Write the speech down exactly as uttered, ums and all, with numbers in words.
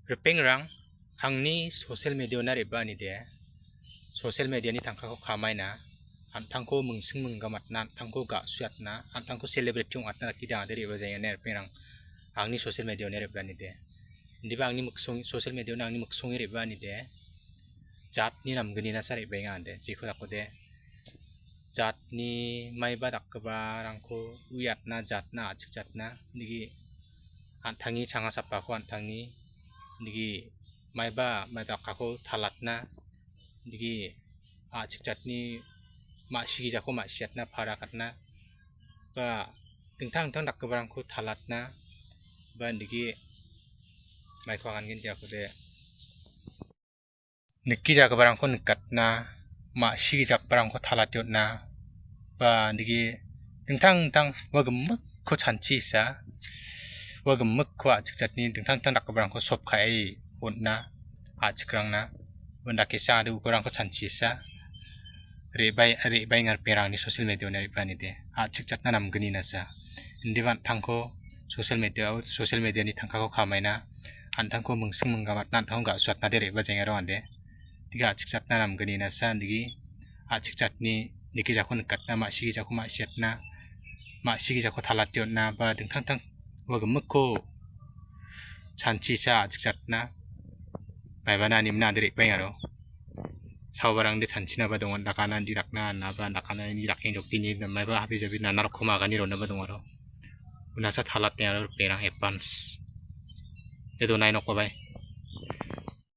Ripengrang, angni social media-ona re·baanide, social media-ni tangkako kamaina, an·tangko mingsing minggamatna, an·tangko ga·suatna, an·tangko celebrity ong·atna dakide angade re·bajaenga ine ripengrang, angni social media-ona re·baanide. Indiba angni miksong-, social media-ona angni miksonge re·baanide, jatni namgnina sa re·baenga ande, jeko dakode. Jatni maiba dakgiparangko uiatna, jatna, a·chik jatna, nigi an·tangni changa sapako an·tangni, nigi maiba maidakako talatna, nigi a·chik jatni ma·sigijako ma·siatna, para katna, ba dingtang dingtang dakgiparangko talatna, ba nigi maiko angangen jakode. Nikijagiparangko nikatna, ma·sigijagiparangko talate on·na, ba nigi dingtang dingtang ua gimikko chanchisa, ua gimikko a·chik jatni dingtang dingtang dakgiparangko sop ka·e on·na, a·chikrangna, unda kesa ade ukorangko chanchisa, re·bae-, re·baenga ripengrangni social media-ona re·baanide, a·chik jatna namgninasa. Indiba an·tangko social media-o, social media-ni tangkako kamaina, an·tangko mingsing minggamatna, an·tangko ga·suatnade re·bajaengaro ande. Digi a·chik jatna namgninasa, digi a·chik jatni nikijako nikatna, ma·sigijako ma·siatna, ma·sigijako talate on·na, ba dingtang dingtang ua gimikko chanchisa a·chik jatna. Maibana animna ande re·baengaro. Saobarangde chanchinaba donga, dakana indi dakna anaba, dakana indi dakeng jokdini, maiba habi jabi nana rokom agani ronaba dongaro. Unasa talatengaro ripengrang advance. Edo nai nokbabai.